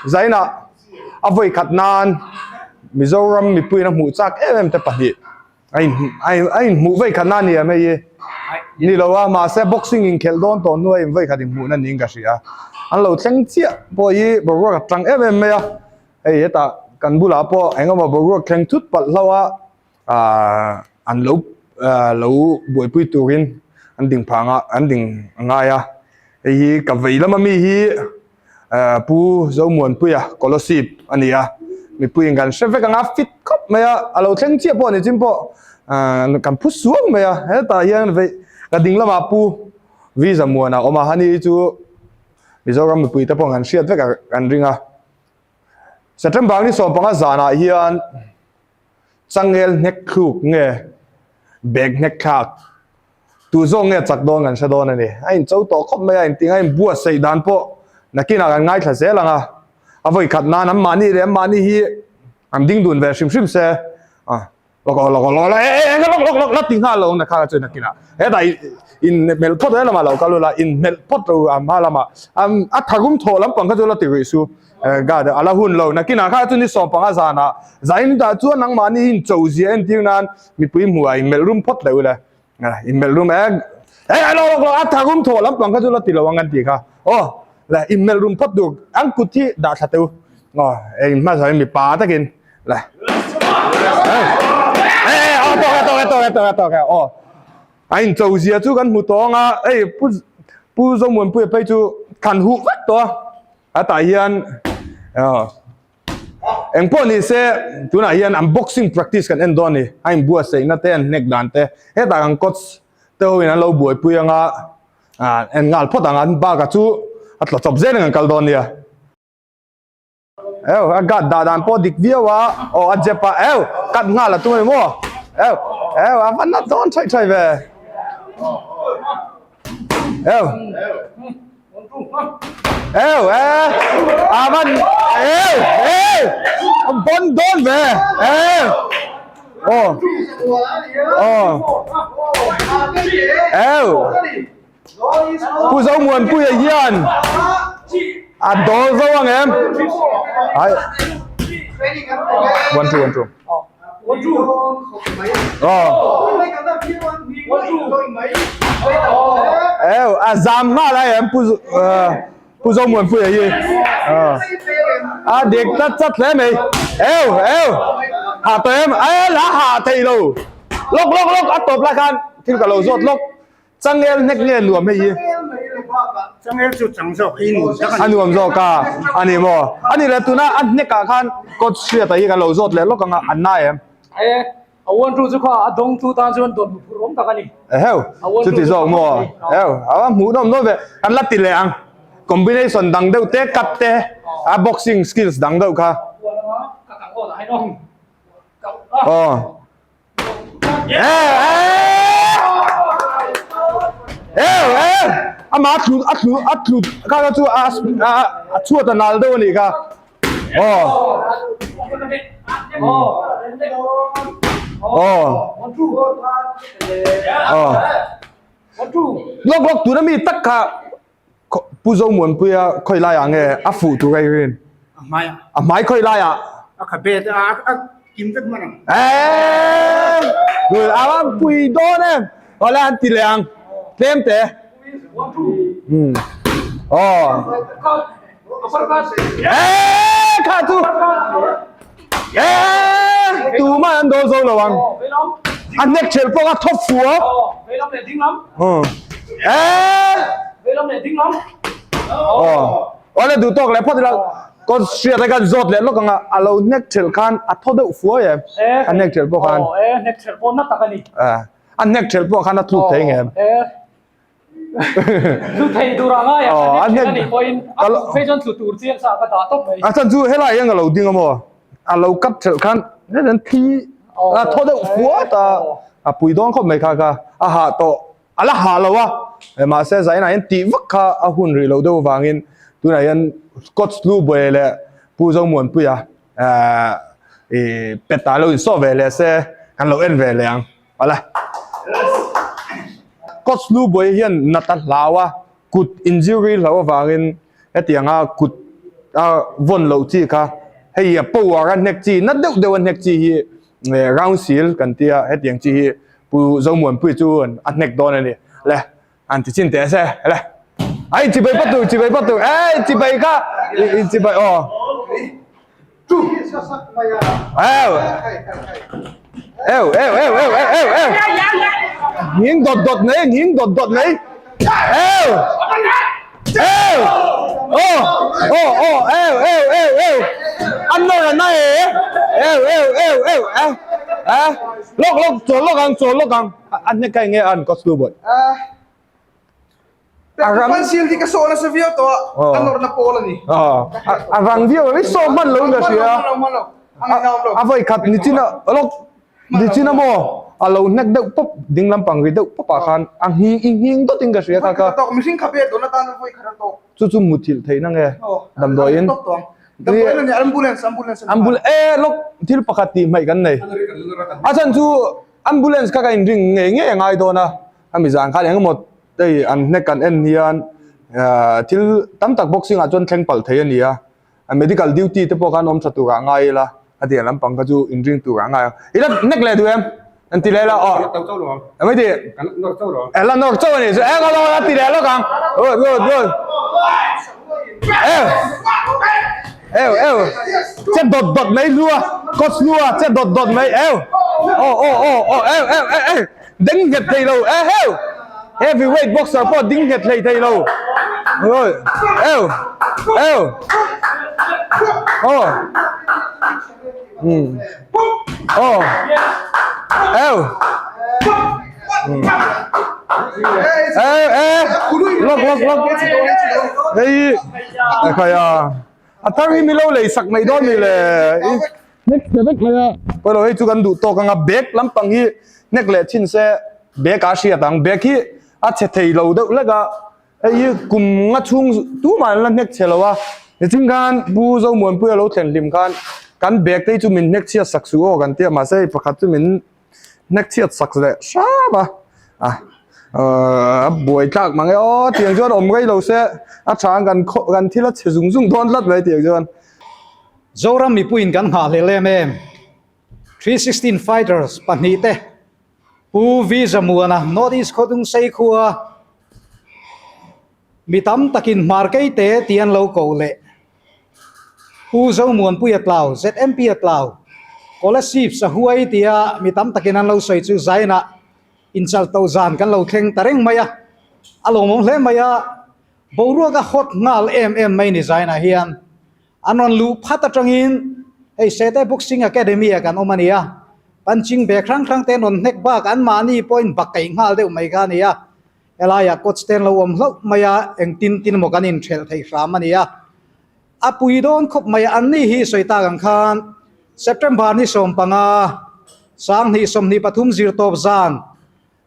Zainah a vawi khat nan Mizoram mipuiin a hmuh chak em em te pahnih a in a inhmuh vawi khat na ni em hei hi ni lo a mahse boxing inkhelh dawn tawh hnu a in vawi khat inhmuhna niin ka hria an lo thleng chiah pawh hi boruak a tang em em mai a hei hetah kan bulah pawh eng emaw boruak thleng thut palh hlauh a ahh an lo ahh lo buaipui turin an ding phah ang a an ding a ngai a hei hi ka vei lama mi hi. Eh Pu Zomuanpuia Kolosip a ni a, mipuiin kan hre vek ang a, fit khawp mai a, a lo thleng chiah pawh a ni chin pawh eh kan phu suang mai a, hetah hian vei ka ding lamah Pu V Zamuana a awm a, ani hi chu Mizoram mipuite pawh kan hriat vek a kan ring a. September ni 15 zanah hian changel hnek thluk nge bag hnek thlak Tu zawk nge chak dawn kan hre dawn a ni. A incho tawh khawp mai a, engtin a inbuatsaih dan pawh nakinah kan ngaithla zel ang a. A vawi khat nan an mahni leh an mahni hi an ding dun ve hrim hrim se. A lawk aw lawk aw lawk e e lawk lawk lawk la ti nghal lo na kha chu nakinah hetah in melh phawt he lamah lo kal ula in melh phawt ro a hma lamah a tharum thawh lampang kha chu la ti rih su. Guard a la hun lo nakinah kha chu ni 15 zanah zain dah chuan nangmahni hi incho zia entir nan mipui hmuhah in melh rum phawt leh ula. In melh rum e e lo lo a tha rum thaw lampang kha chu la ti lo ang an ti kha aw le in melh rum phawt tur an kut hi dah thla teu aw e in hma zawin mipa takin le e e aw tawk e tawk e tawk e tawk e tawk e aw a in cho zia chu kan hmu tawng a ei pu pu Zomuanpuia phei chu thlan huh vek tawh a a tah hian aw Eng pawh ni se tunah hian an boxing practice kan en dawn a ni. A inbuatsaihna te an hnek dan te hetah kan coach te ho in an lo buaipui anga ah en nghal phawt ang an bak a chu a tla chawp zel in an kal dawn nia. Eu a guard dah dan pawh dik viau a aw a jab a eu cut nghal a tum a ni maw eu eu a va nat dawn thaih thaih ve eu. Eu e a van eu e bon don ve eu oh oh eu Pu Zomuanpuia hian a dawl zo ang em ai one two one two oh eu a zam nghal a em pu pu Zomuanpuia hi a dik tlat chat hle mai eu eu ha tawh em e la ha thei lo lawk lawk lawk a tawp lai khan thil ka lo zawt lawk Changel hnek nge nuam hei hi? Changel chu chang zawk hi nuam tak a ni. A nuam zawk a, a ni maw? A ni le tuna a hnek ah khan coach Hriata hi kan lo zawt leh lawk ang a, an na em? E, a one two chu kha a dawng tu tan chuan dawt hmuh awm tak a ni. Eheu, chuti zawk maw? Eheu, a va hmuh nawm nawm ve, kan la ti leh ang. Combination dang deuh te, cut te, a boxing skills dang deuh kha. Aw. Ama a tlu a tlu a tlu kha kha chu a a chhuat a nal deuh a nih kha aw aw aw lawk lawk tuna mi tak kha Pu Zomuanpuia khawi laiah nge a fuh tur a i rin? A hmai ah. A hmai khawi laiah? A kha bet a a kim vek hman ang. Eeii! A va pui dawn em! Awle an ti leh ang. Tlem te. Hmm. Aw. Eeii! Kha chu. Eeii! Tumah an dawl zo lo ang. A hnek thelh pawh a thawp fu a. Eeii! Aw. Awle duh tawk leh phawt ila coach hriat a kan zawt leh lawk ang a, a lo hnek thelh khan a thaw deuh fuai em? A hnek thelh pawh khan. A hnek thelh pawh khan a thluk thei ngem? Thu thei tur a ngai a, a hnek a nih pawhin a kut phei chuan thlu tur chiang sa ka dah tawp mai. A chan chu helai hian ka lo ding a maw, a lo cut thelh khan hetiang thi a thaw deuh fuat a, a pui dawn khawp mai kha kha a hah tawh, a la hah lo a, mahse zainah hian tih vak kha a hun rih loh deuh avangin tunah hian coach lu buai leh Pu Zomuanpuia pet ah lo insawh ve leh se kan lo en ve leh ang. Awle. Coach lu buai hian nat a hlau a, kut injury hlau avangin hetianga kut. a vawn loh chi kha hei a power a hnek chi na deuh deuh a hnek chi hi round seal kan tia hetiang chi hi Pu Zomuanpuii chu a hnek dawn a ni le an ti chin teh se le ai chibai pat tur chibai pat tur ei chibai kha i chibai aw eu eu eu eu eu eu eu nghing dawt dawt mai nghing dawt dawt mai eu eu ô ô ô eu eu eu eu an nawr an na e eu eu eu eu e e lawk lawk chawl lawk ang chawl lawk ang a hnek kha enge an costume bawih A rang sil hi ka saw nasa viau tawh a, a nawrna pawl a ni. A rang viau a, i saw hman lo in ka hria. A vawi khat ni chin a lawk ni chin a maw a lo hnek deuh pawp ding lampang ri deuh pawp ah khan a nghing i nghing dawt in ka hria kha kha. Mihring kha pek dawn atan vawi khat a tawk. Chu chu muthilh theihna nge damdawiin. Damdawiin a ni ambulance ambulance. Ambulance e lawk thil pakhat tih hmaih kan nei. A chhan chu ambulance kha ka inring ngei ngei a ngai dawn a. Hemi zan khan engemaw hei an hnek kan en hian thil tam tak boxing ah chuan thleng palh thei a ni a, medical duty te pawh khan awm tha turah ngai ila a tiang lampang kha chu inring turah ngai ang. I la hnek leh duh em? An ti leh la aw. Eng ti? La nawr chauh a ni chu eng a ti leh lawk ang. Good good good. Eu eu eu che dawt dawt mai hlua coach hlua che dawt dawt mai eu aw aw aw aw eu eu eu eu. Ding nghet thei lo e heu heavyweight boxer pawh ding nghet hlei thei lo oi eu eu aw um aw eu e e lok lok lok hei khai a a thar hi mi lo lei sak mai dawn ni le Hnek che vek mai a. Pawilo hei chu kan duh tawk anga bag lampang hi hnek leh thin se bag a hriat ang bag hi a chhe thei lo deuh hlek a hei hi kum nga chhung tumah an la hnek chhe lo a nichin khan Pu Zomuanpuia lo thlen hlim khan kan bag te hi chu min hnek chhiat sak suh aw kan ti a mahse hei pakhat chu min hnek chhiat sak leh hram a a a buai tlak mang e aw tiang chuan awm rei lo se a tha ang kan khaw kan thil a chhe zung zung dawn tlat mai tiang chuan. Zoram mipuiin kan nghahhlelh em em. 316 Fighters pahnihte Pu V Zamuana North East Khawdung Seikhua mi tam takin Hmarkeite tih an lo koh leh Pu Zomuanpuia Tlau, ZMP a Tlau, Kolasib Sahuai tia mi tam takin an lo sawi chu Zainah inchal to zan kan lo thleng ta reng mai a, a lawmawm hle mai a. Boruak a hot nghal em em mai ni Zainah hian an rawn luh phat atangin hei Sete Boxing Academy ah kan awm a ni a, punching bag hrang hrang te an rawn hnek bak anmahni pawhin bak kaih nghal deuh mai kha a ni a, helaiah coach te an lo awm hlauh mai a, engtin tin emaw kan inthelh thei hram a ni a, a pui dawn khawp mai a, anni hi sawi tak ang khan September ni 15, 2023 zirtawp zan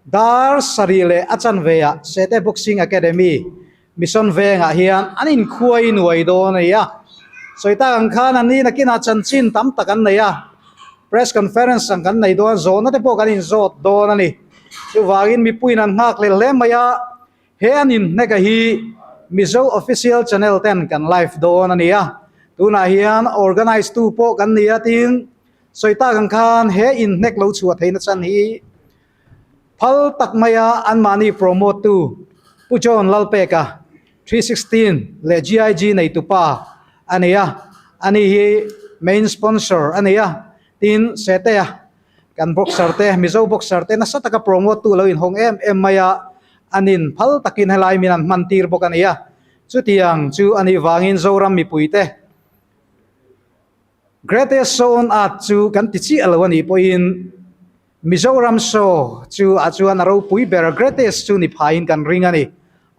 Dar sarih leh a chanve ah Sete Boxing Academy, Mission Vengah hian an inkhuai nuai dawn a ni a. Sawi tak ang khan an ni nakinah chanchin tam tak an nei a, press conference ang kan nei dawn a, zawhna te pawh kan inzawt dawn a ni. Chuvangin mipuiin an nghak hlel hle mai a, he an inhneka hi Mizo Official Channel ten kan live dawn a ni a. Tunah hian organise tu pawh kan ni a tin sawi tak ang khan he inhnek lo chhuah theihna chan hi Phal tak maia anmahni promote tu Pu John Lalpeka, 316, leh GIG neitupa a ni a, ani hi main sponsor a ni a, tin Setea kan boxer te, Mizo boxer te nasa taka promote tu lo inhawng em em mai a, anin phal takin helai min an hman tir bawk a ni a, chutiang chu a nih vangin Zoram mipuite Greatest Show on Earth chu kan ti chiah lo a nih pawhin Mizoram show chu ah chuan a ropui ber greatest chu ni phaiin kan ring a ni.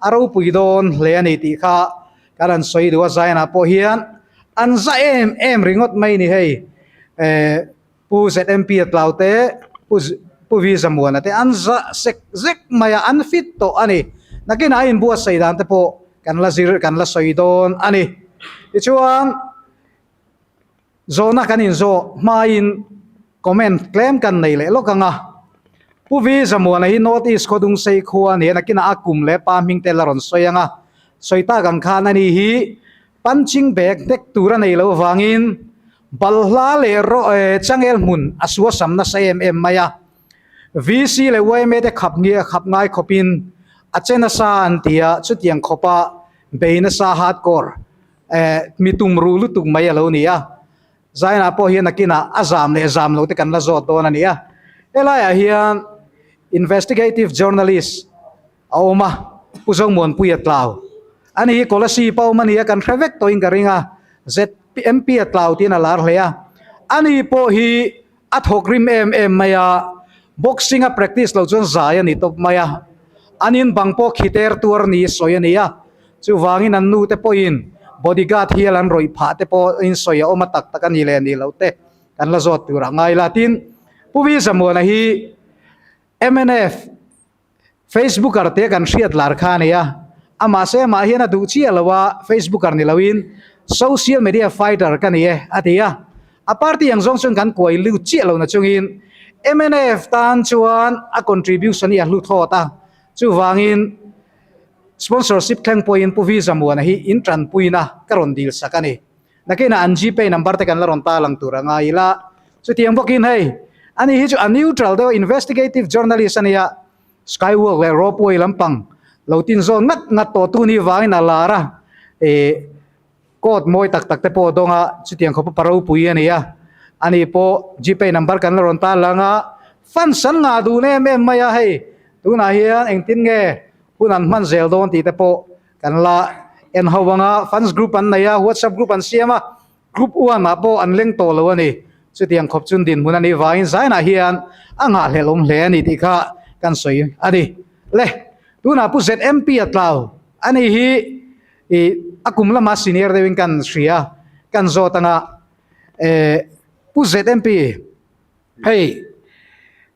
A ropui dawn hle a ni tih kha kan han sawi duh a, Zion-ah pawh hian an za em em ringawt mai ni hei. Eh Pu ZMP a tlau te, Pu Pu V Zamuana te an za sek zek mai a, an fit tawh a ni. Nakinah a inbuatsaih dan te pawh kan la zir kan la sawi dawn a ni. Tichuan. Zawhna kan inzawh hmain comment tlem kan nei leh lawk ang a. Pu Vi Zamuana hi North East Khawdung Sei khua a ni a, nakinah a kum leh pa hming te la rawn sawi ang a. Sawi tak ang khan ani hi Punching bag hnek tur a nei loh avangin balhla leh rawh changel hmun a suasam nasa em em mai a. VC leh yma te khap nge khap ngai khawpin a che nasa an ti a, chutiang khawpa bei nasa hardcore mi tum ruh lutuk mai a lo ni a. Zainah pawh hian nakinah a zam leh zam lo te kan la zawt dawn a ni a. Helaiah hian investigative journalist a awm a, Pu Zomuanpuia Tlau. Ani hi Kolasib a awm a ni a, kan hre vek tawhin ka ring a, ZMP a Tlau tiin a lar hle a. Ani pawh hi a thawk rim em em mai a, boxing a practice loh chuan zai a ni tawp mai a. An in bang pawh khiter tuar ni sawi a ni a, chuvangin an nu te pawhin bodyguard hial an rawih phah te pawhin sawi a awm a tak tak a ni leh ni loh te kan la zawt tur a ngai la. Tin, Pu Vizamuana hi mnf Facebooker te kan hriat lar kha a ni a, amah se amah hian a duh chiah lo a, Facebooker ni loin social media fighter ka ni e a ti a, a party ang zawng chuan kan kuai lut chiah lo na chungin mnf tan chuan a contribution hi a hlu thawt a, chuvangin sponsorship thleng pawhin Pu V Zamuana hi in tanpuina ka rawn dil sak a ni. Nakinah an Gpay number te kan la rawn ta lang tur a ngai ila. Chutiang bawkin hei, ani hi chu a neutral deuh a, investigative journalist a nia, Skywalk leh Ropeway lampang lo tin zawn ngat ngat tawh tu ni vangin a lar a, ih coat mawi tak tak te pawh a dawng a, chutiang khawpa pa ropui a ni a. Ani pawh Gpay number kan la rawn ta lang a, fans an ngah dun em em mai a hei, tunah hian engtin nge hun an hman zel dawn tih te pawh Kan la en ho anga fans group an nei a, whatsapp group an siam a, group one ah pawh an leng tawh lo a ni. Chutiang khawp chun dinhmun a nih vangin zainah hian a nghahhlelh awm hle a ni tih kha kan sawi a ni. Le, tunah Pu ZMP a tlau a ni hi ih a kum lama senior deuhin kan hria, kan zawt anga eh Pu ZMP hei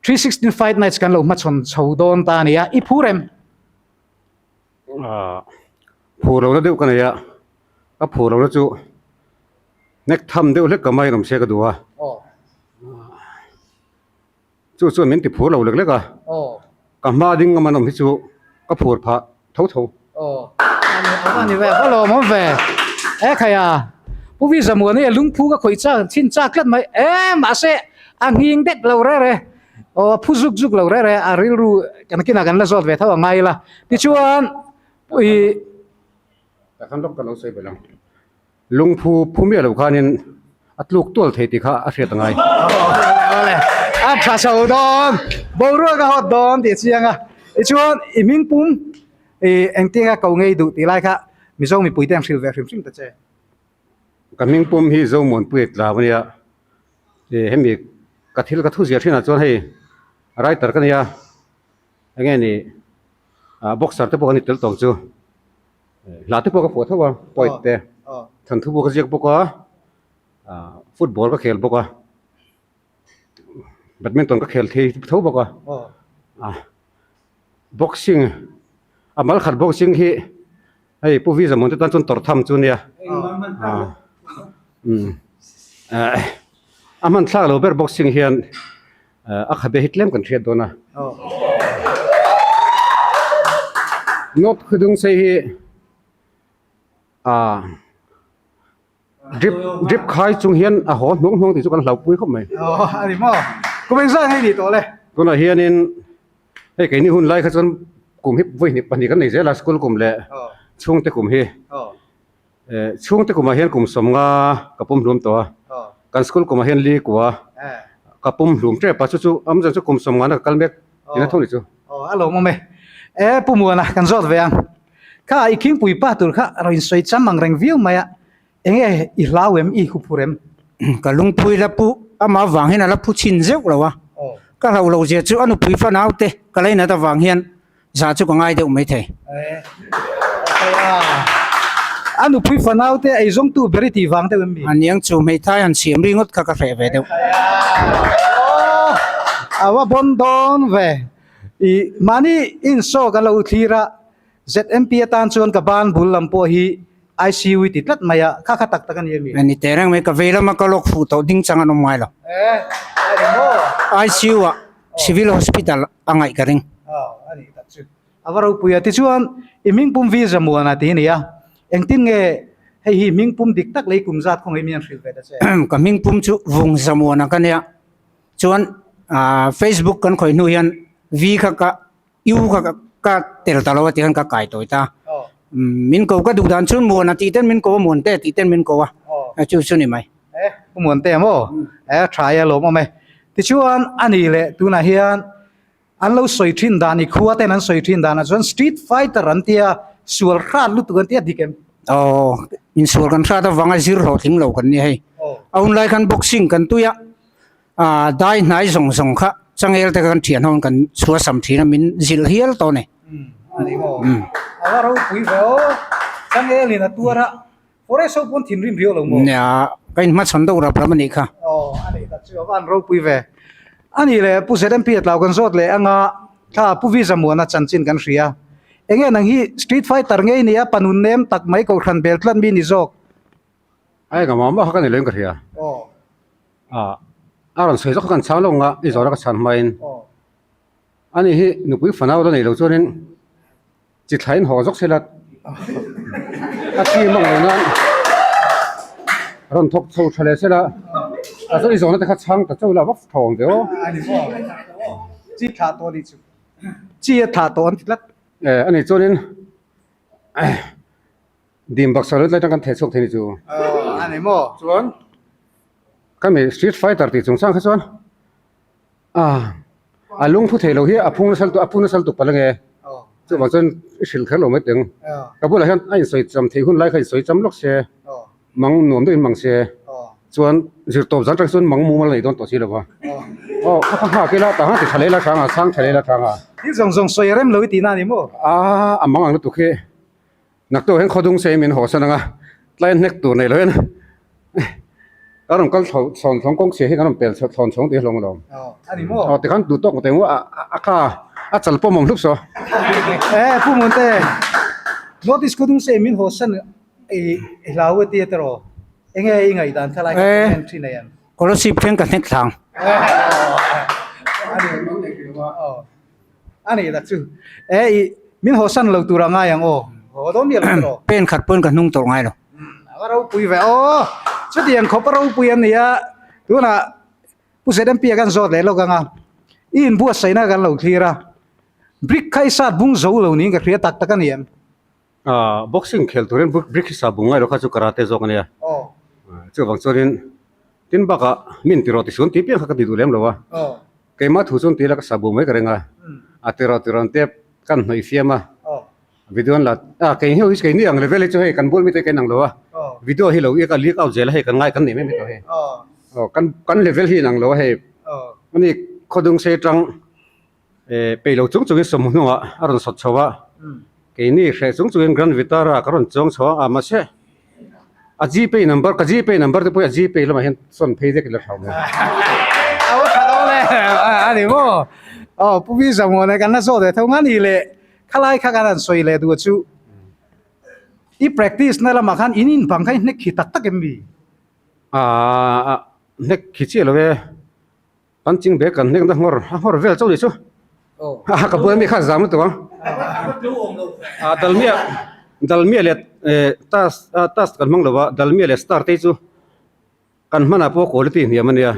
316 fight nights kan lo hmachhawn chho dawn ta a ni a, i phur em? Phur lohna deuh ka nei a, ka phur lohna chu nek tham deuh hlek ka mai awm se ka duh a, chu chuan min ti phur lo lek lek a, ka hma ding ngam an awm hi chu ka phur phah tho tho. Pu Vizamuan hi a lungphu ka khawih chak chhin chak tlat mai e mahse a nghing det lo rere. Aw a phu zuk zuk lo reh reh a rilru kan kinah kan la zawt ve tho a ngai ila tichuan ih Tah khan lawk ka lo sawi belh ang. Lungphu phu miah lo khanin a tluk tual thei tih kha a hriat a ngai. Awle a tha chho dawn boruak a hawt dawn tih a chiang a tichuan i hmingpum ih engtinga ko ngei duh tih lai kha Mizo mipui te an hrilh ve hrim hrim ta che. Ka hmingpum hi Zomuanpuia tlau a nia, ih hemi ka thil ka thu ziah thinah chuan hei writer ka nia eng nge ni ah boxer te pawh ka ni tel tawng chu hla te pawh ka phuah tho a poet te thanthu pawh ka ziak bawk a ah football ka khel bawk a badminton ka khel thei tho bawk a ah boxing a mal khat boxing hi. Hei Pu Visa Muante tan chuan tawrh tham chu nia. A hman thlak lo ber boxing hian a khabe hi tlem kan hriat dawn a. North Khudung sei hi ah drip drip khai chung hian a haw hnung hnung tih chu kan hlauhpui khawp mai. Aw a ni maw? Kum engzah nge ni tawh le? Tunah hianin Hei keini hun lai kha chuan kum hi vawi hnih pahnih kan nei zel a school kum leh chhungte kum hi eh chhungte kumah hian kum sawmnga ka pum hlum tawh a kan school kumah hian li kua ka pum hlum tep a chu chu awmzia chu kum sawmnga na ka kal mek tina tho ni chu. Aw a lawm awm e. E Pu Muana kan zawt ve ang. Kha i khingpui pa tur kha a rawn insawi cham ang reng viau mai a. Enge i hlau em i huphur em? Ka lungpui la pu amah avang hian a la phu chhin zeuh lo a, ka hlauh loh zia chu a nupui fanau te ka lainat avang hian zah chu ka ngai deuh mai thei. A nupui fanau te eizawngtu ber i tih vang deuh em mi? A niang chu hmeithai han siam ri ngawt kha ka hreh ve deuh. A va bawn dawn ve. I mahni insaw kan lo thlir a, ZMP atan chuan ka ban bul lam pawh hi ICU i ti tlat mai a, kha kha tak tak a ni ami? A ni teh reng mai, ka vei lama ka lawk fuh tawh ding chang an awm ngai lo. E, a ni maw? ICU ah Civil Hospital a ngaih ka ring. Aw, a nih tak chu. A va ropui a, tichuan i hmingpum V Zamuana tih a ni a, engtin nge? Hei hi hmingpum dik tak lei kum zat khawngaih min an hrilh ve ta che. Ka hmingpum chu Vungzamuana ka nia. Chuan Facebook kan khawih hnu hian V kha ka U kha ka tel ta lo a ti khan ka kai tawi ta. Min ko ka duh dan chuan Muana tih ten min ko a, Muante tih ten min ko a. Chu chu ni mai. E, Pu Muante maw? E, tha e alawm awm e. Tichuan a ni leh tunah hian An lo sawi thin dan i khua ten an sawi thin danah chuan street fighter an tia sual hrat lutuk an tia dik em? Aw, insual kan hrat avanga zir hlawhtling lo kan ni hei. A hun lai khan boxing kan tui a, ah dai hnai zawng zawng kha changel te kha kan thian ho kan chhuah sam thin a min zilh hial tawh a ni. A ni maw? A va ropui ve aw, changel in a tuar a, forest ho pawn thinrim riau lo maw? Nia, ka inhmachhawn deuh rap rap a nih kha. Aw, a nih tak chu a va han ropui ve. A nih leh Pu ZMP a tlau kan zawt leh anga thla Pu Visa Muana chanchin kan hria. Enge nang hi street fighter ngei nia panun nem tak mai kohhran bel tlat mi ni zawk? Ai ka mah mah kha ka ni lo in ka hria. Aw. Ah, a rawn sawi zawk kha kan chhang lo anga i zawhna ka chhan hmain. Aw. Ani hi nupui fanau la nei lo chuanin Chi thlain haw zawk sela a chi mang lo nan rawn thawk chho tha leh sela a chuan i zawhna te kha chhang ta chauh la vak tha awm ve aw. Chi thlah tawh a ni chu. Chi a thlah tawh an ti tlat. E a ni chuanin dim baksa lut lai tang kan theh chhuak thei ni chu. A ni maw? Chuan ka mi street fighter tih chungchang kha chuan A lungphu thei lo hi a phung nasa lutuk a phung nasa lutuk palh ange chuvang chuan i hrilh kher lo mai teng ka bulah hian a insawi cham theih hun lai kha insawi cham lawk se mang nuam deuhin mang se chuan zir tawp zan atang chuan mang mumal a nei dawn tawh si lo va aw kha kha nghak ila tah khan ti tha leh ila hrang a chhang tha leh ila hrang a. Thil zawng zawng sawi a rem lo i tihna a ni maw? A a mang ang lutuk hi. Naktuah hian khawdung sei min hawsan anga tlai hnek tur nei lo hian ka rawn kal chho chhawn chhawng kawng chhia hi kan rawn pel chho chhawn chhawng tih a hlawm alawm. Aw tikhan duh tawk teh maw a kha a chal pawm awm hlup saw. E Pu Muante North East khawdung sei min hawsan i hlau e tia tiraw enge i ngaihdan kha lai kha comment thin a em? Scholarship thleng ka hnek thlang. A nih tak chu. E i min hawsan lo tur a ngai ang aw. Haw dawn miah lo tiraw? Pen khat pawn ka hnung tawrh ngai lo. A va ropui ve aw. Chutiang khawp a ropui an ni a. Tunah Pu ZMP a kan zawt leh lawk ang a. I inbuatsaihna kan lo thlir a. Brick kha i sat bung zo lo niin ka hria tak tak a ni em? Ah boxing khel turin brick hi sa bung ngai lo kha chu karate zawk a nia. Chuvang chuanin tin bakah min ti rawh ti suan tih piang kha ka ti duh lem lo a. Keimah thu chuan tila ka sa bu mai ka ring a, a ti rawh ti rawn tep kan hnawih fiam a, video an la a kei hi kei ni ang level hi chu hei kan bul mi te ka inang lo a, video hi lo i ka leak out zel a hei kan ngai kan nei mai mai tawh hei, aw kan kan level hi inang lo a hei ani khawdung sei tang peih lo chung chungin sawmhmuh hnungah a rawn sawt chho a, keini hreh chung chungin Grand Vitara ka rawn chuang chho a, mahse A Gpay number ka Gpay number te pawh hi a Gpay lamah hian sawn phei vek ila tha awm e. A va tha dawn e a ni maw? Aw Pu Visa Muana kan la zawt ve tho nga ni le khalai kha kan han sawi leh duh chu i practice na lamah khan in in bang kha i hnek khi tak tak em mi? Aaa hnek khi chiah lo e. Punching bag kan hnek na nghawr a nghawr vel chauh ni chu a ka buai mi kha zam lutuk ang a dalmia dalmia leh eh tas tas kan hmang lo a dalmia leh star te hi chu kan hmanah pawh quality hniam a nia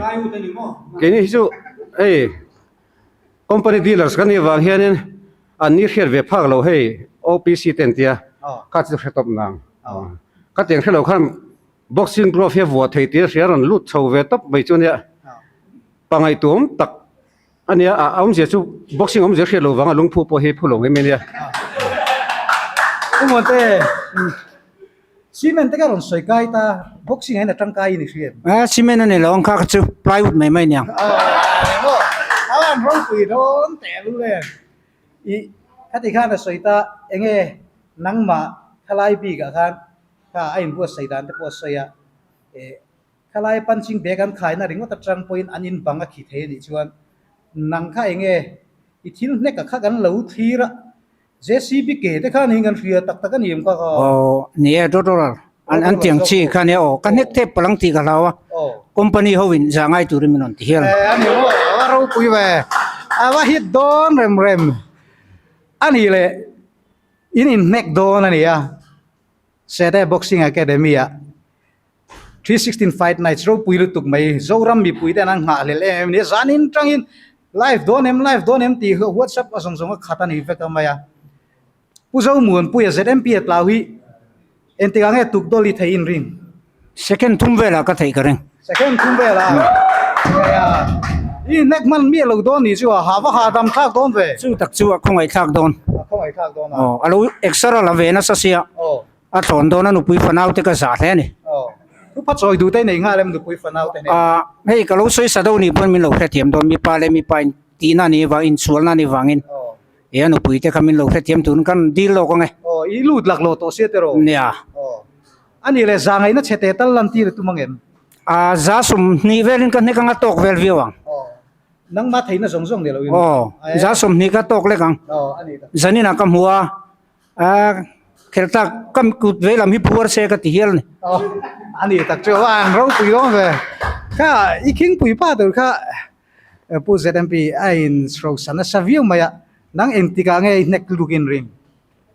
keini hi chu hei company dealers kan nih vang hianin an ni hriat ve phak lo hei O P C te an tia kha chu hre tawp nang ka tiang hre lo khan. Boxing glove hi a vuah thei tih a hria a rawn lut chho ve tawp mai chu a nia. Pangaihtuam tak a nia a awmzia chu boxing awmzia hriat loh vanga lungphu pawh hi phu lo mai mai a nia. Pu Muante, cement te kha rawn sawi kai ta, boxing ah hian a tangkai in i hria em? A cement a ni lo ang kha kha chu plywood mai mai a nia. A van ropui dawn teh lul em. I khati khan a sawi ta enge nangmah thalai bikah khan Kha a inbuatsaih dan te pawh a sawi a, eh khalai punching bag an khaina ringawt atang pawhin an in bang a khi thei a nih chuan nang kha eng nge i thil hnek a kha kan lo thlir a, JCB ke te kha niin kan hria tak tak a ni em kha kha? Aw ni e Dawtawlar an an tiang chi kha nia aw ka hnek thep palang tih ka hlau a, company ho in zah ngai turin min rawn ti hial. Eh a ni maw a va ropui ve, a va hit dawn rem rem a ni le in inhnek dawn a ni a. Sete Boxing Academy ah 316 Fight Nights ropui lutuk mai Zoram mipui ten an nghahhlelh em em a ni. Zanin tangin live dawn em live dawn em tih hi WhatsApp a zawng zawng a khat a ni vek a mai a. Pu Zomuanpuia ZMP a tlau hi engtikah nge tukdawl i theih in ring? Second thum velah ka theih ka ring. Second thum velah a i hnek hman miah lo dawn nih chu a ha va hahdam thlak dawn ve. Chu tak chu a khawngaih thlak dawn. A khawngaih thlak dawn a. Aw a lo exer a la ve nasa sia. Aw. A thlawn dawn a nupui fanau te ka zah hle a ni. Aw. Thupa chawi duh te nei nghal em nupui fanau te nen? Aaa hei ka lo sawi sa deuh nih pawn min lo hrethiam dawn mipa leh mipa in tihna a nih vang insualna a nih vangin he a nupui te kha min lo hrethiam turin kan dil lawk ang e. Aw i lut laklawh tawh sia tiraw? Nia. Aw. A nih leh za ngaihna chhe teh tal lan tir i tum ang em? Aaa za 20 velin ka hnek anga tawk vel viau ang. Aw. Nangmah theihna zawng zawng ni loin. Aw. Za 20 ka tawk lek ang. Aw a nih tak. Zaninah ka hmu a. A khelh tak ka kut vei lam hi phuar se ka ti hial a ni. Aw a ni tak chu a an ropui dawn ve. Kha i khingpui pa tur kha Pu ZMP a in hrosa nasa viau mai a, nang engtikah nge i hnek luk in ring?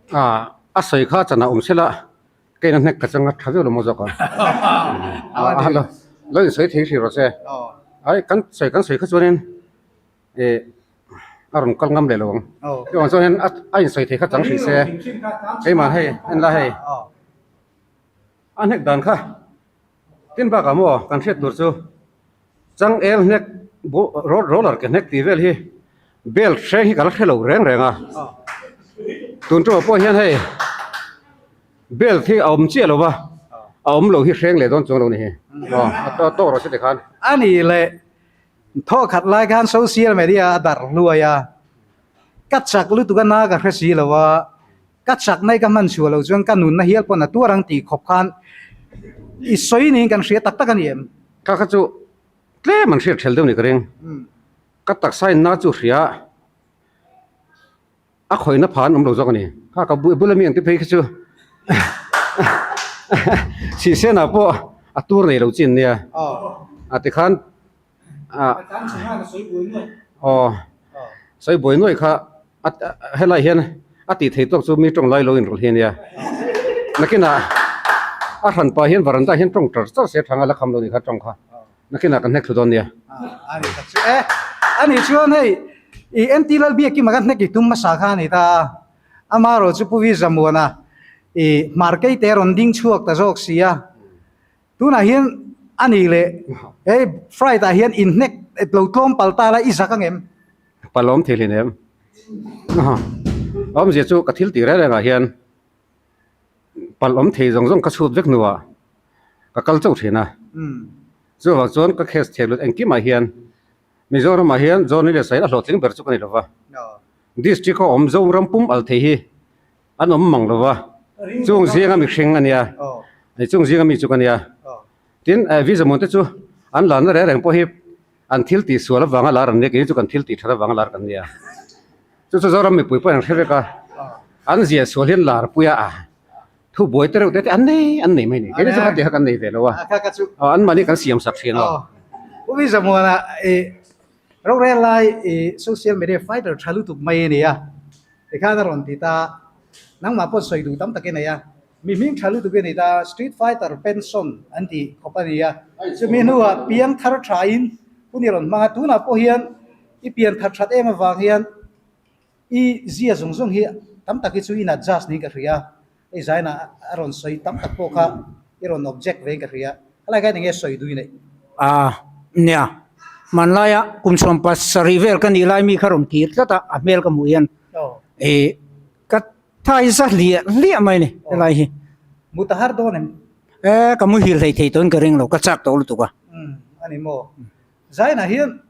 A a sawi kha chanah awm sela ka in a hnek ka changa tha viau lo maw zawk a. A lo lo in sawi thei hrih rawh se. Ai kan sawi kan sawi kha chuanin Eh a rawn kal ngam leh lo ang. Chuvang chuan hian a insawi thei kha chang hrih se. Keimah hei en la hei. A hnek dan kha tin bakah maw kan hriat tur chu changel hnek roller ke hnek tih vel hi belt hreng hi ka la hre lo reng reng a. Tun ṭawh pawh hian hei belt hi a awm chiah lo va, a awm lo hi hreng leh dawn chuang lo ni hi. Aw a tawk rawh se tikhan. A nih leh Thaw khat lai khan social media a darh hluai a, ka chak lutuk a na ka hre si lo a, ka chak nai ka hman chhuah loh chuan ka nunna hial pawn a tuar ang tih khawp khan i sawi niin kan hria tak tak a ni em? Kha kha chu tlem an hriat ṭhel deuh ni ka ring. Ka taksa in na chu hria a khawihna pha an awm lo zawk a ni. Kha ka bula mi ang te phei kha chu Sihsenah pawh a tur nei lo chin nia. A tikhan aw sawi buai nuai kha helai hian a tih thei tawk chu mi tawng lai lo inrawlh hi a nia. Nakinah a hranpa hian varanda hian tawng tar char se thanga la kham lo ni kha tawng kha. Nakinah kan hnek thlu dawn nia. A ni tak chu e. A nih chuan hei i NT Lalbiakima kan hnek i tum hmasa kha a ni ta a. Amaherawh chu Pu Vizamuana i hmar keite rawn ding chhuak ta zawk si a. Tunah hian a nih leh hei Fright ah hian inhnek lo tlawm pal ta la i zak angem? Pal awm thei hleinem. Awmzia chu ka thil tih reng rengah hian Palh awm thei zawng zawng ka chhut vek hnuah ka kal chauh thin a. Chuvang chuan ka case thei lut engkimah hian Mizoramah hian John Leh Sail a hlawhtling ber chu ka ni lo va. District a awm Zoram pum al thei hi an awm mang lo va. Chung zinga mihring a nia. Chung zinga mi chu ka nia. Tin, visa mun te chu an lanna reng reng pawh hi an thil tih sual avanga lar an nia, keini chu kan thil tih that avanga lar kan nia. Chu chu Zoram mipui pawhin an hre vek a, an ziah sual hian lar puia a thu buai te reuh te te an nei an nei mai ni. Keini chu kha tih kha kan nei ve lo a, aw an mahni kan siam sak thin a. Pu Bizamuana i rorel lai i social media fighter tha lutuk mai a ni a, tikhan a rawn ti ta, nangmah pawh sawi duh tam tak i nei a, Mi hming tha lutuk i ni ta, Street Fighter pension an tih khawp a ni a, chumi hnuah piang thar thain hun i rawn hmang a, tunah pawh hian i pian thar that em avang hian i zia zawng zawng hi tam tak hi chu in adjust niin ka hria, hei zainah a rawn sawi tam tak pawh kha i rawn object vein ka hria, helai khan enge sawi duh i neih? A nia, hmanlaia kum 17 vel ka nih lai mi kha rawn kir tlat a, a hmel ka hmuh hian ih ka Tha hi za hliah hliah mai ni helai hi. Mut a har dawn em? E ka muhil hlei thei tawhin ka ring lo, ka chak tawh lutuk a. Umm a ni maw? Zainah hian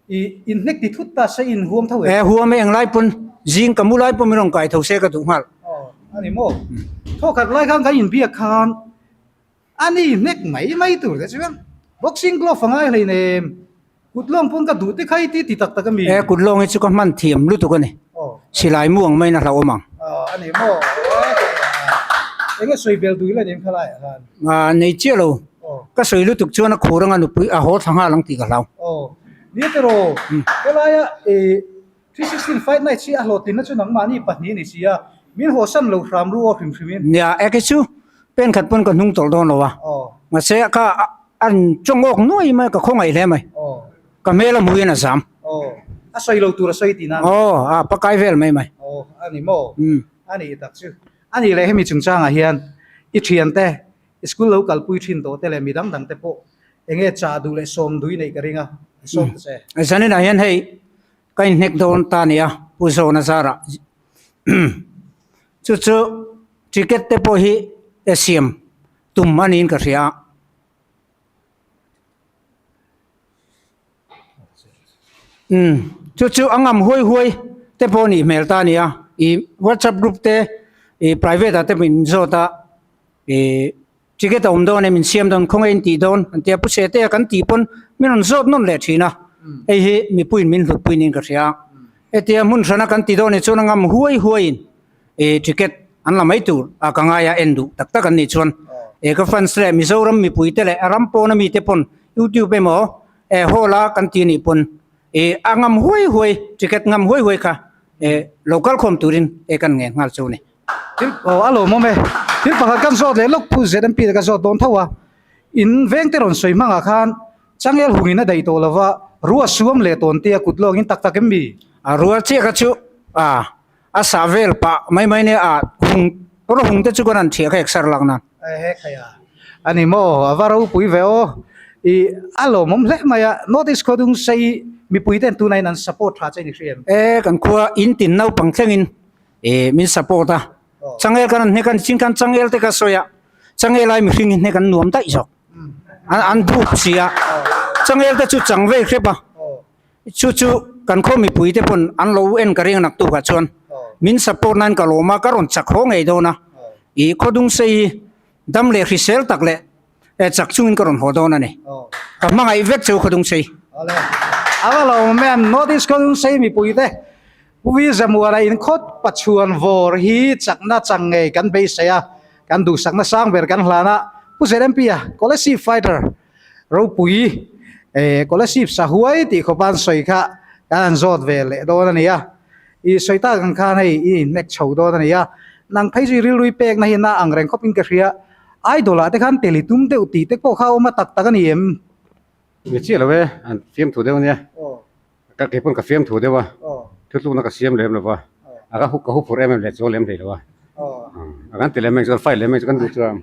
i inhnek ti thut ta se in huam tho em? E huam e englai pawn zing ka mu lai pawh min rawn kai tho se ka duh nghal. Aw a ni maw? Thawkhat lai khan kan inbiak khan A ni hnek mai mai tur te chuan boxing glove a ngai hleinem kut lawng pawn ka duh te kha i ti ti tak tak a mi. He kut lawng hi chu ka hman thiam lutuk a ni. Silai mu ang maiin a hlauhawm ang. Aw a ni maw enge sawi bel duh ila nen kha laiah khan. Nei chiah lo. Ka sawi lutuk chuan a khur anga nupui a haw thla nghal ang tih ka hlau. Aw ni tiraw helaia i 316 fight night hi a hlawhtlinna chu nangmahni pahnih a ni si a, min hawsan lo hram ru aw hrim hrim in. Nia, eke chu. Pen khat pawn ka hnung tawlh dawn lo a. Mahse ka an chawng awk nuai mai ka khawngaih hle mai. Ka hmel a hmuh hian a zam. A sawi lo tur a sawi tih nan. Aw a pakai vel mai mai. Aw a ni maw? A nih tak chu. A nih leh hemi chungchangah hian i thiante school lo kalpui thin tawh te leh mi dang dang te pawh enge chah duh leh sawm duh i neih ka ring a, sawm ta che. Zaninah hian hei ka inhnek dawn ta nia Pu Zawna zarah chu chu ticket te pawh hi siam tum a niin ka hria a. Umm chu chu a ngam huai huai te pawh a nih hmel ta a ni a ih whatsapp group te ih private ah te min zawt a ih ticket a awm dawn e min siam dawn khawnge in tih dawn an tia pu sete a kan tih pawn min rawn zawt nawn leh thin a hei hi mipuiin min hlutpui niin ka hria a hetia hmun hrana kan ti dawn ni chuan a ngam huai huaiin ih ticket an la mai tur a ka ngai a en duh tak tak an nih chuan ih ka fans leh Mizoram mipui te leh a ram pawna mite pawn YouTube emaw eh hall a kan ti anih pawn ih a ngam huai huai ticket ngam huai huai kha eh lo kal khawm turin eh kan ngen nghal chu a ni. Thil aw a lawmawm e. Thil pakhat kan zawt leh lawk pu ZMP te ka zawt dawn tho a. In veng te rawn sawi hmangah khan changel hungin a daih tawh lova rua suam leh tawn tia kut lawngin tak tak em mi? A rua chiah kha chu a A sah vel pah mai mai nia a hung rawh hung te chu kan han thiah kha exer lak nan. Ehe khai a. A ni maw a va ropui ve aw. I a lawmawm hle mai a North East Khawdung sei mipui ten tunah in an support tha che ni hria em? E kan khua in tin naupang thleng in e min support a. Changel kan an hnek a nichin khan changel te ka sawi a changel ai mihring hi hnek an nuam daih zawk. An an dup si a. Changel te chu chang vei hrep a. Chu chu kan khaw mipui te pawn an lo en ka ring naktuk ah chuan min support nan ka lawm a, ka rawn chak haw ngei dawn a, ih khawdung sei hi dam leh hrisel tak leh chak chungin ka rawn haw dawn a ni. Ka hmangaih vek cheu khawdung sei. Awle, a va lo ma'am, North East khawdung sei mipui te Pu Vi Zamuana in khawt Pachuan vawr hi chakna chang ngei kan beisei a, kan duhsakna sang ber kan hlan a, Pu ZMP a, Kolasib fighter Ropui eh Kolasib sahuai tih khawpa an sawi kha kan han zawt ve leh dawn a ni a, i sawi tak ang khan hei i inhnek chho dawn a ni a, nang phei chu i rilru i pekna hi na ang reng khawpin ka hria, idol ah te khan tel i tum deuh tih te pawh kha a awm a tak tak a ni em? Ni chiah lo e, an fiamthu deuh a nia. Ka kei pawn ka fiam thu deuh a, thutlukna ka siam lem lo va, a ka ka huphurh em em leh chuang lem hlei lo a, a kan ti lem eng chuan fight lem eng chu kan duh chuan.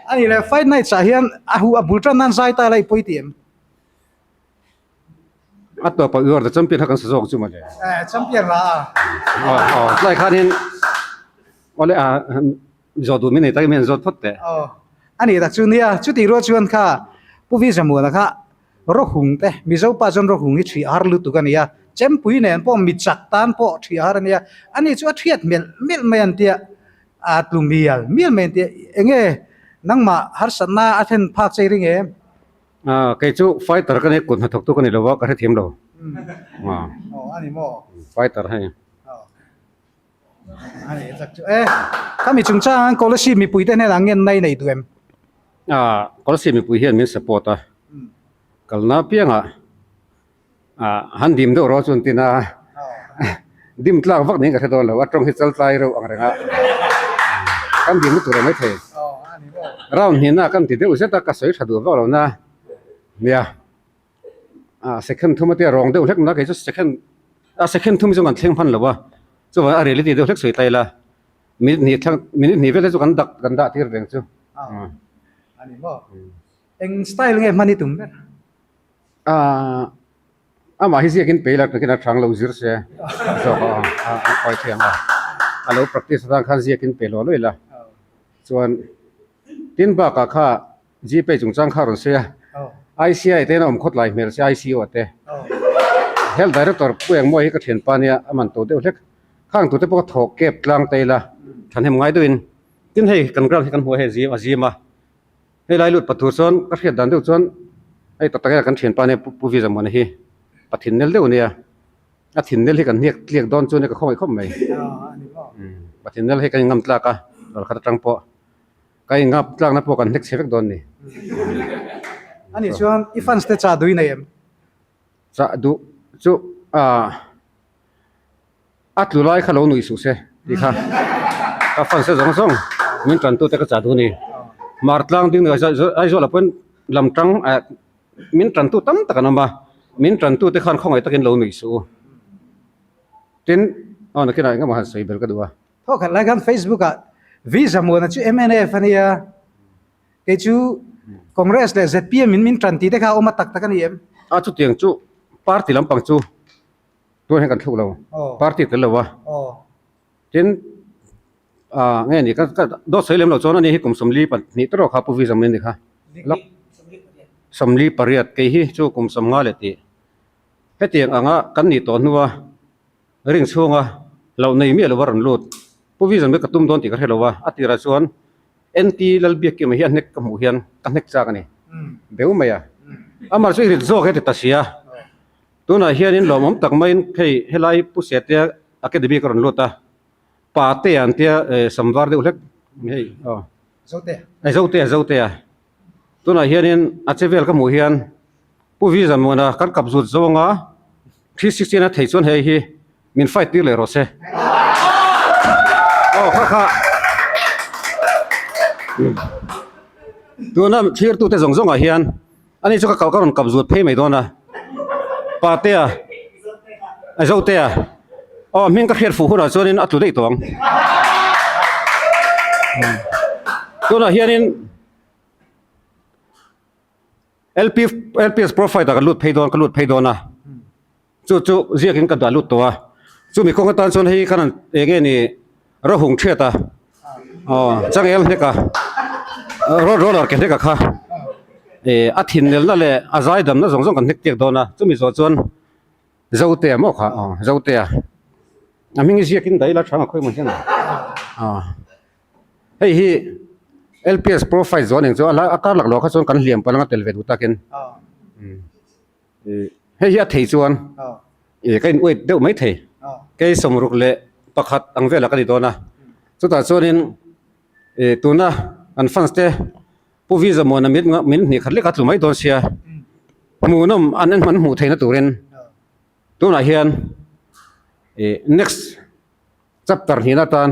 A ni le, fight nights ah hian a huh a bul tan nan zai ta la i pawi ti em? A tawpah you are the champion kha kan sa zawk chu mawle. Eh, champion la a. Aw, aw, tlai khanin awle a zawh duh min nei takin min han zawt phawt teh. Aw, a ni tak chu nia, chutih rual chuan kha Pu Vizamuana kha Rawhung te, Mizo pa chuan rawhung hi ṭhih har lutuk a ni a, chempui nen pawh mi chak tan pawh ṭhih har a ni a, ani chu a ṭhiat melh melh mai an tia, a tlu mial mial mai an tia, eng nge nangmah harsatna a thlen phak che i ring em? Aaa kei chu fighter ka ni, kut hnathawktu ka ni lo va, ka hrethiam lo. Aw a ni maw? Fighter hei. A ni tak chu e. Khami chungchang Kolasib mipui te hnenah ngen nai nei duh em? Ah, Kolasib mipui hian min support a. Kalna piangah ah han dim deuh rawh chuan tina dim tlak vak niin ka hre dawn lo. A tawng hi chal tlai reuh ang reng a. Kan dim lutuk reng maithei. Round hnihna kan ti deuh zet a, ka sawi tha duh vak lo na. Nia. Ah second thum atia rawng deuh hlek na kei chu second a second thum chu kan thleng hman lo a chuvang a reality deuh hlek sawi ta ila minute hnih thlang minute hnih vel te chu kan dak kan dah tir reng chu ani maw eng style nge hman i tum ber ah amah hi ziakin pe ila takin a thang lo zir se zawk a a a kawi thiam a a lo practice atang khan ziakin pe lo lo ila chuan tin bakah kha Gpay chungchang kha rawn sawi a, ICI te in a awm khawt lai hmel se ICU ah te. Health Director Pu Engmawi hi ka thianpa nia a man to deuh hlek. Khang tute pawh ka thawk kep tlang ta ila thahnem ngai deuhin. Tin hei kan ground hi kan hmu a hei zim a zim a. Hei lai lut pathur chuan ka hriat dan deuh chuan hei tak tak hian kan thianpa nia Pu Vizamuana hi pathin nel deuh ania. A thin nel hi kan hniak tliak dawn chu ania ka khawngaih khawp mai. Pathin nel hi kan ingam tlak a ralkhat atang pawh. Ka ingap tlakna pawh kan hlek chhe vek dawn ni. Ani chuan i fans te chah duh i nei em? Chah duh chu ah a tlu lai kha lo nuih suh se tih kha ka fans te zawng zawng min tan tute ka chah duh a ni. Martlang ding Aizawl ah pawhin lam tang eh min tantu tam tak an awm a, min tantu te khan khawngaih takin lo nuih suh u. Tin, aw nakinah engemaw han sawi bel ka duh a. Thaw khat lai khan Facebook ah Visa Muana chu mnf a nia, kei chu Congress leh zpm in min tan tih te kha a awm a tak tak a ni em? A chutiang chu party lampang chu tun hian kan thluk lo, party tel lo a. Tin, ah nge ni ka ka dawt sawi lem loh chuan ani hi kum 42 te rawh kha Pu Visa Muana ni kha. 48 kei hi chu kum 50 leh tih. Hetiang anga kan nih tawh hnua ring chhunga loh nei miah lova rawn lut. Pu Vision hi ka tum dawn tih ka hre lo a, a tirah chuan NT Lalbiakkima hi a hnek ka hmuh hian ka hnek chak a ni. Beu mai a. Amah chu i rit zawk he ti ta si a. Tunah hianin lawmawm tak maiin hei helai Pu Setea Academy ka rawn lut a. Patea an tia samvar deuh hlek hei aw. Zotea. Zotea Zotea. Tunah hianin a che vel ka hmuh hian Pu Visa Muana kan kap zut zawnga 360 a thei chuan hei hi min fight tir leh rawh se. Aw kha kha. Tuna thirtute zawng zawngah hian ani chu ka ka rawn kap zut phei mai dawn a. Patea Zotea aw hming ka hriat fuh hunah chuanin a tlu daih tawh ang. Tunah hianin LP LPS profile ah ka lut phei dawn ka lut phei dawn a chu chu ziakin ka dah lut tawh a chumi kawng atan chuan hei khan an eng nge ni rawhung thiat a aw changel hlek a road roller ke hlek a kha eh a thin nelna leh a zaidamna zawng zawng kan hnek tek dawn a chumi zawh chuan Zotea maw kha aw Zotea a hming hi ziakin daih ila thang a khawi maw hian aw. Hei hi LPS Pro Fight zawh nen chuan a kar lak loh kha chuan kan hliam palh anga tel ve duh takin hei hi a thei chuan ih ka in weight deuh mai thei kei sawmruk leh pakhat ang velah ka ni dawn a chutah chuanin ih tuna an fans te Pu Visa Muana min min hnih khat lek a tlu mai dawn sia hmuhnawm an en hman hmuh theihna turin tunah hian ih next. Chapter hnihna atan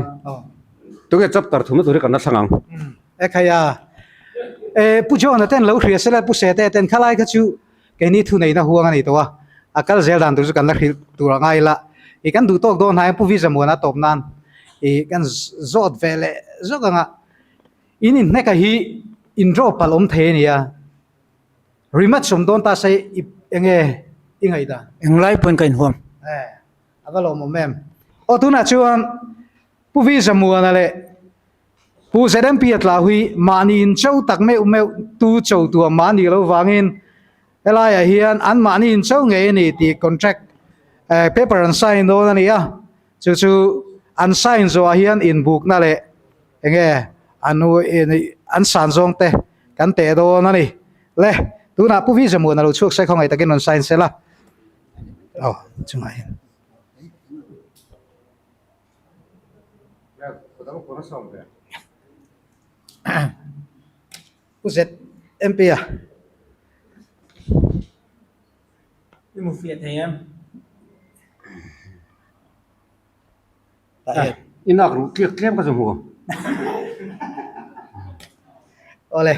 tunge chapter thumna tur hi kan la thlang ang. E khai a, e Pu John-a ten lo hria sela Pu Sete ten khalai kha chu keini thu neihna huang a nei tawh a, a kal zel dan tur chu kan la hrilh tur a ngai la, i kan duh tawk dawn hnai Pu Vizamuana tawp nan i kan zawt ve leh zawk ang a, in inhneka hi in draw palh awm thei a nia, rematch awm dawn ta se i enge i ngaihdan? Englai pawhin ka inhuam. E. A va lawmawm em? Aw tunah chuan Pu Vi Zamuana leh Pu ZMP a tlau hi mahni in cho tak meuh meuh tu cho tuam mahni lo vangin helaiah hian an mahni in cho ngei a ni tih contract paper an sign dawn a ni a, chu chu an sign zawhah hian inbukna leh enge an an san zawng te kan teh dawn a ni. Le tunah Pu Vi Zamuana lo chhuak se khawngaih takin rawn sign sela. Aw chungah hian. Pu ZMP a. I mu fiah thei em? I nak ruh tliak tlem ka chu hmu. Awle.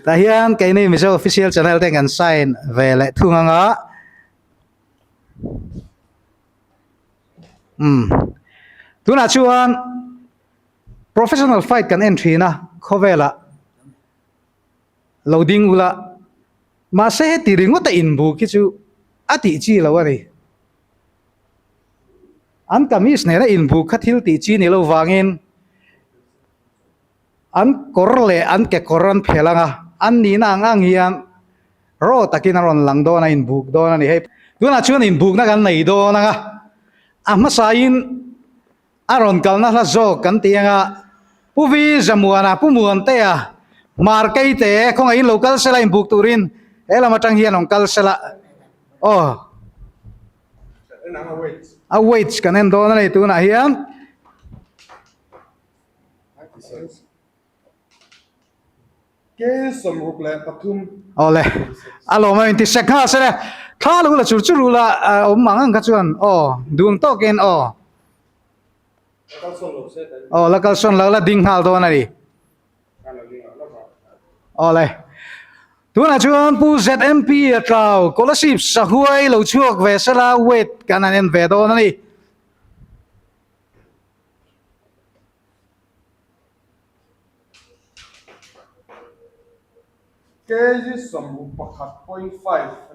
Tah hian keini Mizo official channel te kan sign ve leh thung anga. Umm. Tunah chuan professional fight kan en thin a khawvelah lo ding ula mahse heti ringawt a inbuk hi chu a tih chi lo a ni. An kamis nena inbuk kha thil tih chi ni lo vangin an kawr leh an kekawr an phel ang a, an nihna ang ang hian raw takin a rawn lang dawn a, inbuk dawn a ni. Hei tunah chuan inbukna kan nei dawn ang a, a hmasain a rawn kalna hla zawk kan ti ang a, Pu Vi Zamuana, Pu Muantea, Hmar Keite khawngaihin lo kal sela inbuk turin he lam atang hian rawn kal sela aw. A weights kan en dawn a ni tunah hian. Awle a lawm a inti sek nghal sele thla lo la chur chur ula awm ang ang kha chuan aw dun tawkin aw aw la kalsawn lo la ding nghal dawn a ni. Awle. Tunah chuan Pu ZMP a tlau Kolasib sahuai lo chhuak ve sela weight kan han en ve dawn a ni. Kg 61.5 a ni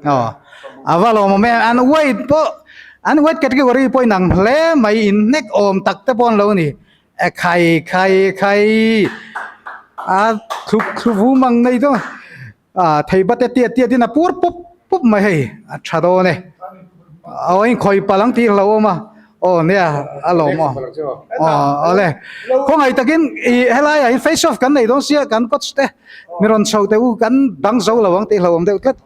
a. A va lawmawm em, an weight pawh an weight category pawh inang hle mai inhnek awm tak te pawh an lo ni. E khai khai khai a thlup thlup vum ang nei dawn a thei bate tiat tiat in a pur pup pup mai hei a tha dawn e aw in khawi palh ang tih a hlauhawm a aw nia a lawm aw aw awle khawngaih takin ih helai ah hian face off kan nei dawn sia kan coach te mi rawn chho teh u kan dang zo lo ang tih a hlauhawm deuh tlat.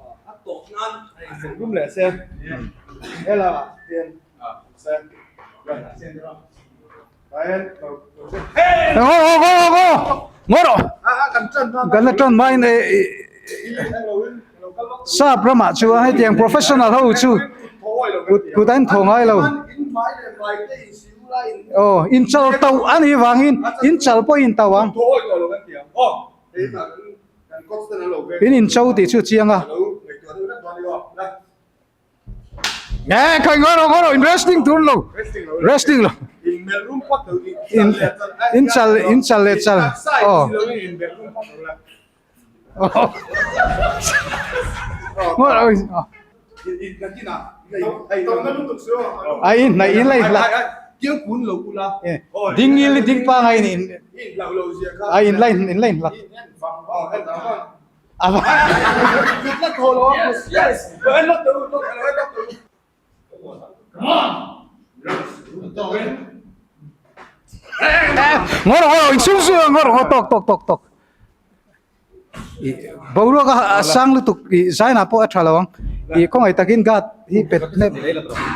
Kan la tan hmain sap ramah chuan hetiang professional ho chu kut kut a inthaw ngai lo aw inchal tauh a nih vangin inchal pawh a intauh ang in incho tih chu a chiang a. Nge khai ngawr rawh ngawr rawh in wrestling tur lo wrestling lo in in chal in chal leh chal aw ngawr rawh a in hnaih in la in hlat ding ngil ding pangai in a in la in la in hlat Ngawr ngawr in sum sum ngawr ngawr tawk tawk tawk tawk boruak a sang lutuk i zaina pawh a tha lo ang i khawngaih takin guard hi pet hnep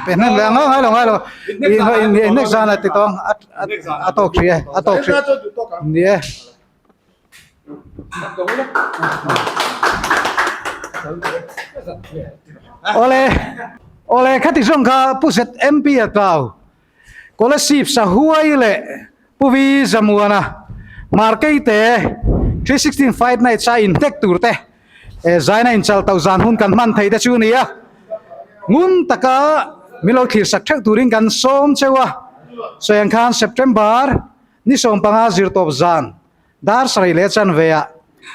pet hnep leh ang ngai lo ngai lo i next zan a ti tawng a tawk hrih e a tawk hrih ni e. Awle awle khati zawng kha Pu Zet MP a tlau Kolasib Sahuai leh Pu Vi Zamuana Markeite 316 Fight Night a inhnek tur te zaina inchal tauh zan hun kan hman thei te chu a ni a ngun taka min lo thlir sak theuh turin kan sawm cheu a sawi ang khan September Ni 15 zirtawp zan dar sarih leh chanve ah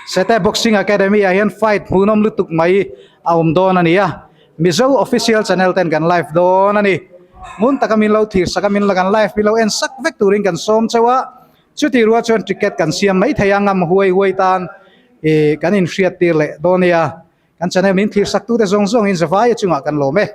Sete Boxing Academy ah hian fight hmuhnawm lutuk mai a awm dawn a ni a, Mizo Official Channel ten kan live dawn a ni. Ngun taka min lo thir sak a, min la kan live min lo en sak vek turin kan sawm chauh a, chuti rual chuan ticket kan siam mai thei a, ngam huai huai tan ih kan inhriat tir leh dawn a nia. Kan channel min thlir sak tute zawng zawngin Zavaia chungah kan lawm e.